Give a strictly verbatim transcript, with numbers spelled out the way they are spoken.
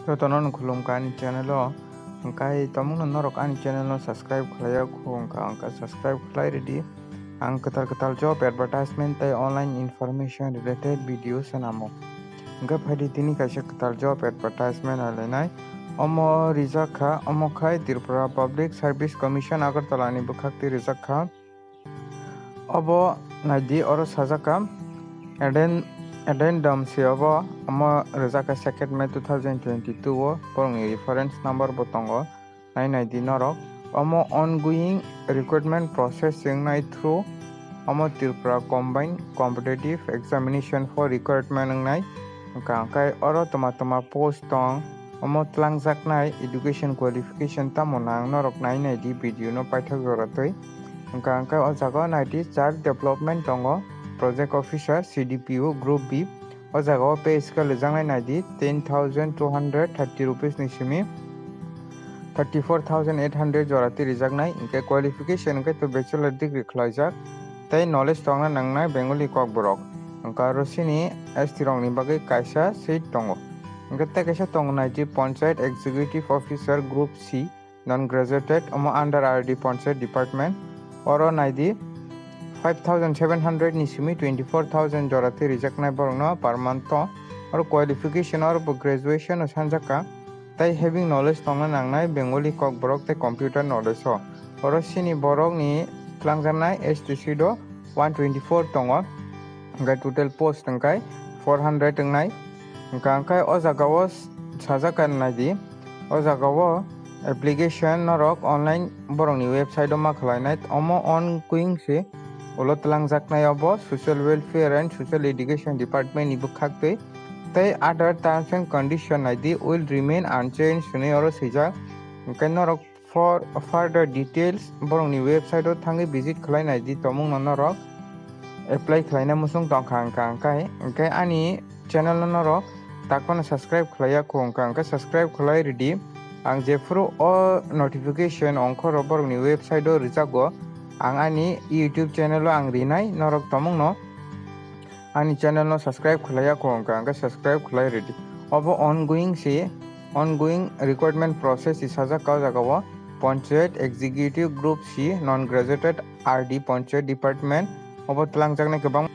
Jotono no khulumkha ani channel o. Hwnkhe tomungno norok ani channel no subscribe khlaiya kho wngkha, wngkha subscribe khlai rwdi. Ang kwtal kwtal job advertisement tei online information related video swnamo. Hwnkhe phaidi tini kaisa kwtal job advertisement alainai. Omo rijak kha, omo khai Tripura Public Service Commission Agartala ni bwkhak twi rijak kha. Obo naidi, oro sajak kha addend-, addendum se obo, omo rijak kha second May two thousand twenty-two o, borokni reference number bo tongo, nai naidi norok. Omo ongoing recruitment process se wngnai through omo Tripura Combined Competitive Examination for Recruitment wngnai. Hwnkha hwnkhe oro toma toma post tong, omo twlangjaknai education qualification tamo nang norok nai naidi video no paithak jora twi. Hwnkha hwnkhe o jaga o naidi child development tongo, project officer, C D P O, group B. O jaga o pay scale rijaknai naidi ten thousand two hundred thirty rupees ni simi thirty four thousand eight hundred jora twi rijaknai, hwnkhe qualification hwnkhe to bachelor degree khlaijak tei knowledge tongna nangnai Bengali Kokborok. Hwnkhe aro chini S T rokni bagwi kaisa seat tongo. Hwnkhe tei kaisa tongo naidi Panchayat Executive Officer Group C, non graduated, omo under R D Panchayat Department. Oro naidi five thousand seven hundred ni simi twenty four thousand jora twi rijaknai borokno per month o. Oro qualification oro bo graduation o sanjak kha. Tei having knowledge tongna nangnai Bengali Kokborok tei computer knowledge o. Oro chini borokni twlangjaknai S T seat o one twenty four tongo. Hwnkhe total post hwnkhe four hundred wngnai. Hwnkha hwnkhe o jaga o sajak kha naidi, o jaga o application norok online borokni website o ma khlainai. Omo ongoing se ulo twlangjaknai obo Social Welfare and Social Education Department ni bwkhak twi. Tei other terms and condition naidi will remain unchanged hwnwi oro swijak. Hwnkhe norok for further details borokni website o thangwi visit khlai naidi, tomungno norok apply khlaina muchung tongkha hwnkha hwnkhe, hwnkhe ani channel no norok takhwno subscribe khlaiya kho wngkha, hwnkhe subscribe khlai rwdi. Ang jephuru o notification ongkhoro borokni website o rwjago, ang ani YouTube channel o ang rinai, norok tomungno ani channel no subscribe khlaiya kho wngkha, hwnkhe subscribe khlai rwdi. Obo ongoing se, ongoing recruitment process se sajak kha o jaga o, Panchayat Executive Group C, non graduated R D Panchayat Department. Obo twlangjaknai kwbang